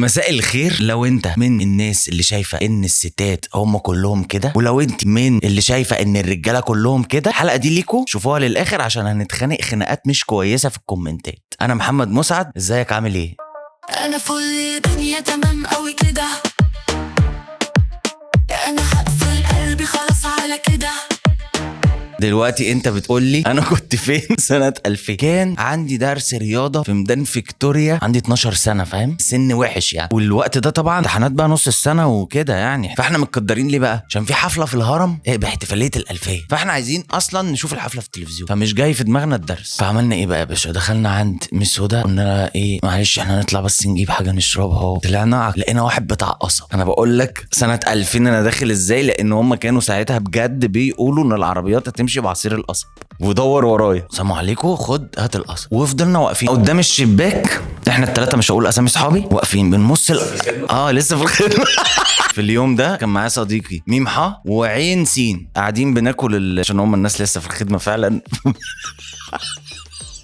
مساء الخير. لو انت من الناس اللي شايفه ان الستات هم كلهم كده، ولو انت من اللي شايفه ان الرجالة كلهم كده، الحلقة دي ليكو، شوفوها للاخر عشان هنتخانق خناقات مش كويسة في الكومنتات. انا محمد مسعد، ازيك عامل ايه؟ انا فل دنيا تمام قوي كده، انا هقفل قلبي خلاص على كده. دلوقتي انت بتقول لي انا كنت فين سنة 2000؟ كان عندي درس رياضة في ميدان فيكتوريا، عندي 12 سنة، فاهم؟ سن وحش يعني. والوقت ده طبعا امتحانات بقى نص السنة وكده يعني، فاحنا متقدرين ليه بقى؟ عشان في حفلة في الهرم باحتفاليه الالفية، فاحنا عايزين اصلا نشوف الحفلة في التلفزيون، فمش جاي في دماغنا الدرس. فعملنا ايه بقى يا باشا؟ دخلنا عند مس هدى، قلنا لها ايه معلش احنا هنطلع بس نجيب حاجة نشربها. طلعنا لقينا واحد بتاع قصب. انا بقول لك سنة 2000 انا داخل ازاي، لان هم كانوا ساعتها بجد بيقولوا ان العربيات هتمشي بعصير القصب. ودور ورايا، سلام عليكم، خد هات القصب. وفضلنا واقفين قدام الشباك احنا الثلاثة، مش هقول اسامي اصحابي، واقفين بنمص لسه في الخدمة. في اليوم ده كان معايا صديقي ميم ح وعين سين، قاعدين بناكل عشان هم الناس لسه في الخدمة فعلا.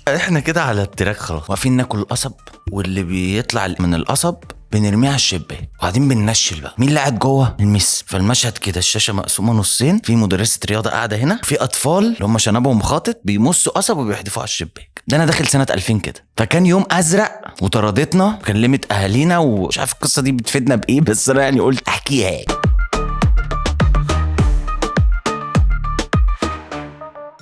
احنا كده على ال track خلاص، واقفين ناكل القصب، واللي بيطلع من القصب بنرميها على الشباك، وبعدين بننشل بقى مين اللي قاعد جوه؟ المس. فالمشهد كده الشاشة مقسومة نصين، في مدرسه رياضة قاعدة هنا، في اطفال اللي هم شنبهم خاطط بيمصوا قصب وبيحدفوه على الشباك. ده انا داخل سنة 2000 كده. فكان يوم ازرق، وطردتنا، كلمت اهالينا، ومش عارف القصة دي بتفيدنا بايه، بس انا يعني قلت احكيها يعني.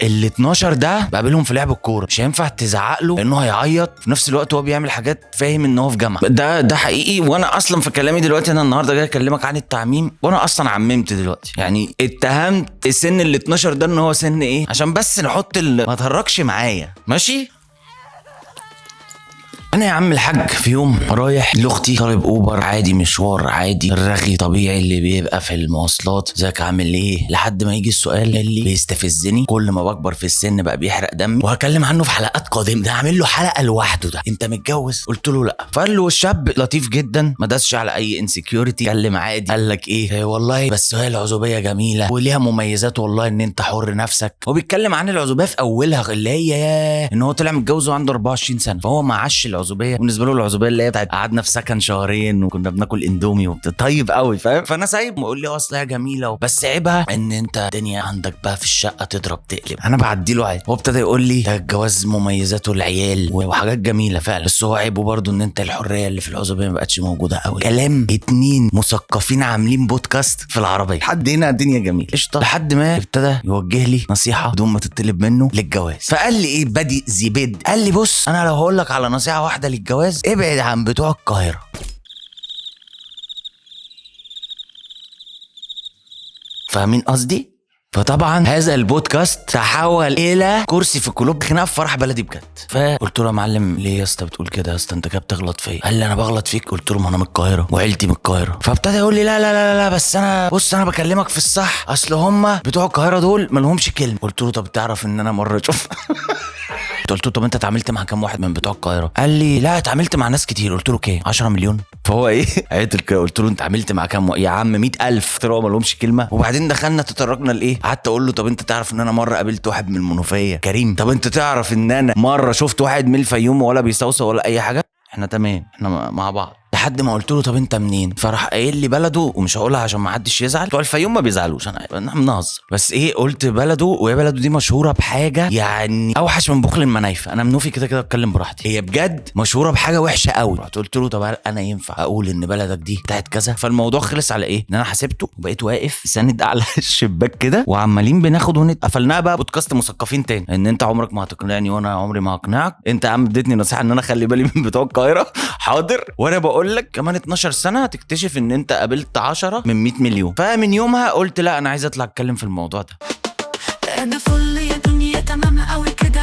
ال 12 ده بقابلهم في لعب الكورة، مش هينفع تزعق له لانه هيعيط، في نفس الوقت هو بيعمل حاجات فاهم ان هو في جامعه. ده حقيقي. وانا اصلا في كلامي دلوقتي، انا النهارده جاي اكلمك عن التعميم، وانا اصلا عممت دلوقتي، يعني اتهمت سن ال 12 ده ان هو سن ايه، عشان بس نحط ما تهرجش معايا، ماشي؟ انا يا عم الحاج في يوم رايح لاختي، طالب اوبر عادي، مشوار عادي، الرغي طبيعي اللي بيبقى في المواصلات، ازيك عامل ايه، لحد ما يجي السؤال اللي بيستفزني كل ما بكبر في السن بقى بيحرق دمي، وهكلم عنه في حلقات قادمة، ده هعمل له حلقة لوحده. ده انت متجوز؟ قلت له لا. فقال له الشاب لطيف جدا، ما داسش على اي insecurity، اتكلم عادي، قال لك ايه والله بس هي العزوبيه جميلة وليها مميزات، والله ان انت حر نفسك. هو بيتكلم عن العزوبيه في اولها اللي هي ان هو طلع متجوز وعنده 24 سنة، فهو ما عاش العزوبيه. بالنسبة له العزوبيه اللي هي بتاعت قعدنا في سكن شهرين وكنا بناكل اندومي وبتاع، طيب قوي فاهم. فانا سايب ويقول لي اصل هي جميلة بس عيبها ان انت الدنيا عندك بقى في الشقة تضرب تقلب. انا بعدي له عادي. هو ابتدى يقول لي ده الجواز مميزاته العيال وحاجات جميلة فعلا، بس هو عيبه برده ان انت الحرية اللي في العزوبيه ما بقتش موجودة قوي. كلام اتنين مثقفين عاملين بودكاست في العربية، لحد هنا الدنيا جميلة قشطه، لحد ما ابتدى يوجه لي نصيحة بدون ما تطلب منه للجواز. فقال لي ايه بادئ زبد، قال لي بص انا لو هقول لك على نصيحة واحدة للجواز، ابعد عن بتوع القاهرة. فاهمين قصدي؟ فطبعا هذا البودكاست تحول الى كرسي في كلوب خناقه في فرح بلدي بجد. فقلت له يا معلم ليه يا اسطى بتقول كده يا اسطى، انت كده بتغلط فيا. قال لي انا بغلط فيك؟ قلت له ما انا من القاهرة وعيلتي من القاهرة. فابتدى يقول لي لا لا لا لا بس انا بص انا بكلمك في الصح، اصل هم بتوع القاهرة دول ما لهمش كلمة. قلت له طب تعرف ان انا مرة شوف قلت له طب انت اتعاملت مع كام واحد من بتوع القاهرة؟ قال لي لا اتعاملت مع ناس كتير. قلت له كام؟ 10 مليون. فهو ايه عيط كده. قلت له انت اتعاملت مع كام يا عم؟ 100,000. قلت له ما لهمش كلمة. وبعدين دخلنا تطرقنا لايه، قعدت اقول له طب انت تعرف ان انا مرة قابلت واحد من المنوفية كريم، طب انت تعرف ان انا مرة شفت واحد من الفيوم ولا بيصوصو ولا اي حاجة، احنا تمام احنا مع بعض. لحد ما قلت له طب انت منين؟ فراح قايل لي بلده، ومش هقولها عشان ما حدش يزعل، بتوع الفيوم ما بيزعلوش، انا بنهزر، بس ايه قلت بلده، وهي بلده دي مشهورة بحاجة يعني اوحش من بخل المنايفه. انا منوفي كده كده اتكلم براحتي، هي بجد مشهورة بحاجة وحشة قوي. رحت قلت له طب انا ينفع اقول ان بلدك دي بتاعت كذا؟ فالموضوع خلص على ايه؟ ان انا حسبته وبقيت واقف ساند على الشباك كده، وعمالين بناخد قفلناها بقى بودكاست مثقفين تاني، ان انت عمرك ما هتقنعني وانا عمري ما هقنعك. انت يا عم اديتني نصيحة ان انا اخلي بالي من بتوع القاهرة، حاضر، وانا بقول لك كمان 12 سنة هتكتشف ان انت قابلت 10 من 100 مليون. فمن يومها قلت لا انا عايز اطلع اتكلم في الموضوع ده. انا فل يا دنيا تمام قوي كده.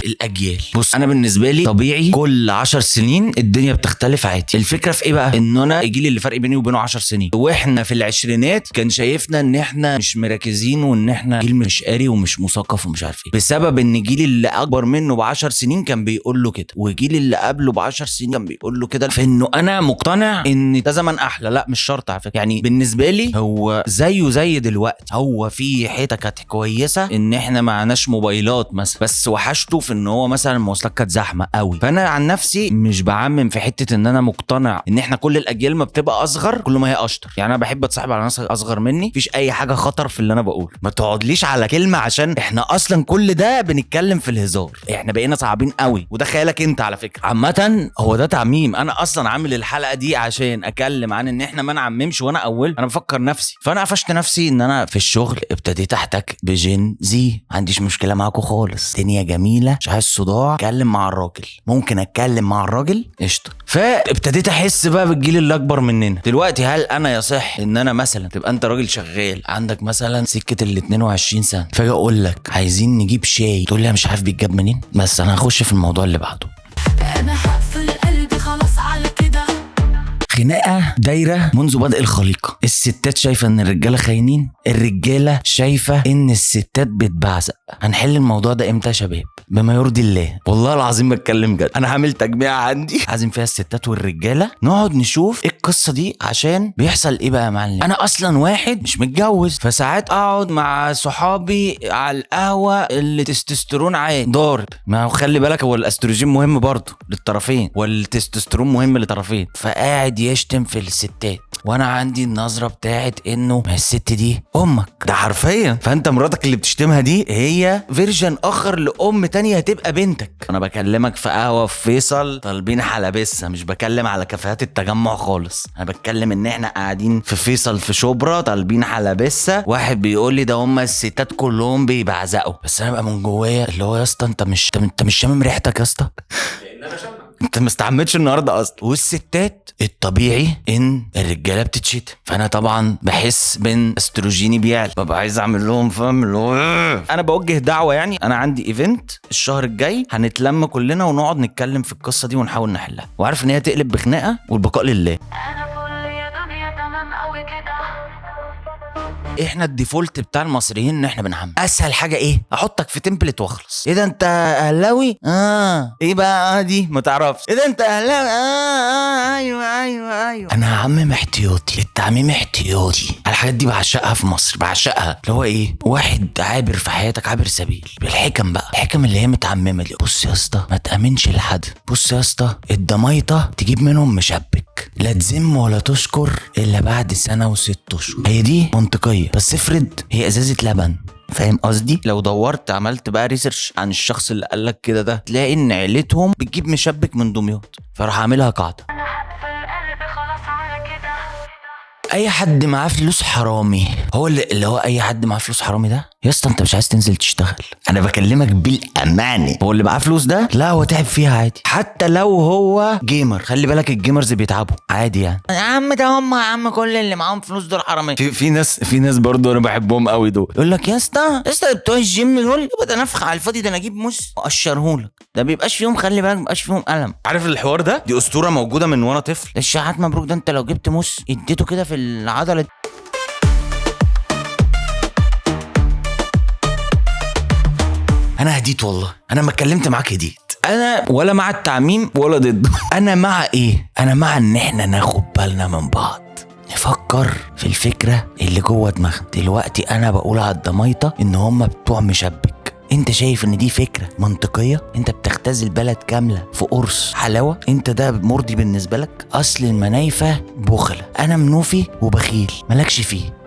الاجيال، بص انا بالنسبة لي طبيعي كل 10 سنين الدنيا بتختلف عادي. الفكرة في ايه بقى؟ ان انا الجيل اللي فرق بيني وبينه 10 سنين، واحنا في العشرينات كان شايفنا ان احنا مش مركزين وان احنا جيل مش قاري ومش مثقف ومش عارف ايه، بسبب ان الجيل اللي اكبر منه ب10 سنين كان بيقول له كده، والجيل اللي قبله ب10 سنين كان بيقول له كده. فانه انا مقتنع ان ده زمن احلى، لا مش شرط على فكرة. يعني بالنسبة لي هو زيه زي دلوقتي، هو في حتة كانت كويسة ان احنا معناش موبايلات مثلا، بس وحشته في ان هو مثلا المواصلات كانت زحمة قوي. فانا عن نفسي مش بعمم في حتة ان انا مقتنع ان احنا كل الاجيال ما بتبقى اصغر كل ما هي اشطر. يعني انا بحب اتصاحب على ناس اصغر مني، مفيش اي حاجة خطر في اللي انا بقوله. ما تقعدليش على كلمة عشان احنا اصلا كل ده بنتكلم في الهزار، احنا بقينا صعبين قوي، وده خيالك انت على فكرة. عامة هو ده تعميم، انا اصلا عامل الحلقة دي عشان اكلم عن ان احنا ما نعممش، وانا اول انا بفكر نفسي. فانا قفشت نفسي ان انا في الشغل ابتديت احتك ب Gen Z، ما عنديش مشكلة معاكم خالص، الدنيا جميلة، مش عايز صداع، اتكلم مع الراجل، ممكن اتكلم مع الراجل قشطه. فابتديت احس بقى بالجيل اللي اكبر مننا دلوقتي. هل انا يصح ان انا مثلا تبقى انت راجل شغال عندك مثلا سكة ال 22 سنة، فاجي اقول لك عايزين نجيب شاي، تقول لي انا مش عارف بيتجاب منين؟ بس انا هخش في الموضوع اللي بعده. انا هقفل قلبي خلاص على كده. خناقه دايرة منذ بدء الخليقة. الستات شايفه ان الرجالة خاينين، الرجالة شايفه ان الستات بتبعزق. هنحل الموضوع ده امتى يا شباب؟ بما يرضي الله، والله العظيم بتكلم جد. انا هعمل تجميع عندي عازم فيها الستات والرجاله، نقعد نشوف ايه القصة دي، عشان بيحصل ايه بقى يا معلم. انا اصلا واحد مش متجوز، فساعات اقعد مع صحابي على القهوة اللي تستوستيرون عالي ضارب. ما هو خلي بالك، هو الاستروجين مهم برضه للطرفين، والتستوستيرون مهم للطرفين. فقاعد يشتم في الستات، وانا عندي النظرة بتاعت انه ما الست دي امك، ده حرفيا. فانت مراتك اللي بتشتمها دي هي version اخر لام تانية هتبقى بنتك. انا بكلمك في قهوة في فيصل طالبين حلبسه، مش بكلم على كافيهات التجمع خالص. انا بتكلم ان احنا قاعدين في فيصل في شبرا طالبين حلبسه، واحد بيقول لي ده هم الستات كلهم بيبعزقوا. بس انا بقى من جوايا اللي هو يا اسطى انت مش شامم ريحتك يا اسطى، انت ما استعملتش النهارده اصلا. والستات الطبيعي ان الرجالة بتتشتم، فانا طبعا بحس بان استروجيني بيعلى، ببقى عايز اعمل لهم فاهم اللي هو انا بوجه دعوه. يعني انا عندي event الشهر الجاي، هنتلم كلنا ونقعد نتكلم في القصة دي ونحاول نحلها، وعارف ان هي تقلب بخناقه والبقاء لله. انا فل يا دنيا تمام قوي كده. احنا ال default بتاع المصريين ان احنا بنعمم. اسهل حاجة ايه؟ احطك في template واخلص. ايه ده انت اهلاوي؟ ايه بقى دي ما تعرفش. ايه ده انت اهلاوي؟ ايوه ايوه ايوه. انا هعمم احتياطي، التعميم احتياطي. الحاجات دي بعشقها في مصر، بعشقها. اللي هو ايه؟ واحد عابر في حياتك، عابر سبيل، بالحكم بقى، الحكم اللي هي متعممه دي. بص يا اسطى ما تامنش لحد، بص يا اسطى الدميطه تجيب منهم مشبك، لا تذم ولا تشكر الا بعد 1 و6 اشهر. هي دي منطقية، بس افرض هي ازازة لبن، فاهم قصدي؟ لو دورت عملت بقى research عن الشخص اللي قالك كده ده، تلاقي ان عيلتهم بتجيب مشبك من دمياط، فراح عاملها قاعدة. انا هقفل قلبي خلاص على كده. اي حد معاه فلوس حرامي، هو اللي هو اي حد معاه فلوس حرامي ده يا اسطى انت مش عايز تنزل تشتغل. انا بكلمك بالامانة، هو اللي معاه فلوس ده لا هو تعب فيها عادي، حتى لو هو gamer. خلي بالك ال gamers بيتعبوا عادي يعني. يا عم ده هم يا عم كل اللي معاهم فلوس دول حرامية. في ناس برضه انا بحبهم قوي دول، يقول لك يا اسطى يا اسطى بتوع الجيم دول يبقى ده نفخ على الفاضي، ده انا اجيب موس اقشرهولك، ده بيبقاش فيهم، خلي بالك بيبقاش فيهم قلم. عارف الحوار ده؟ دي اسطورة موجودة من وانا طفل. الشحات مبروك ده انت لو جبت موس اديته كده في العضلة. انا هديت والله، انا ما اتكلمت معاك هديت. انا ولا مع التعميم ولا ضده. انا مع ايه؟ انا مع ان احنا ناخد بالنا من بعض، نفكر في الفكرة اللي جوه دماغنا. دلوقتي انا بقول على الدميطه ان هم بتوع مشبك، انت شايف ان دي فكرة منطقية؟ انت بتختزل بلد كاملة في قرص حلاوة، انت ده مرضي بالنسبة لك؟ اصل المنايفه بخله، انا منوفي وبخيل مالكش فيه.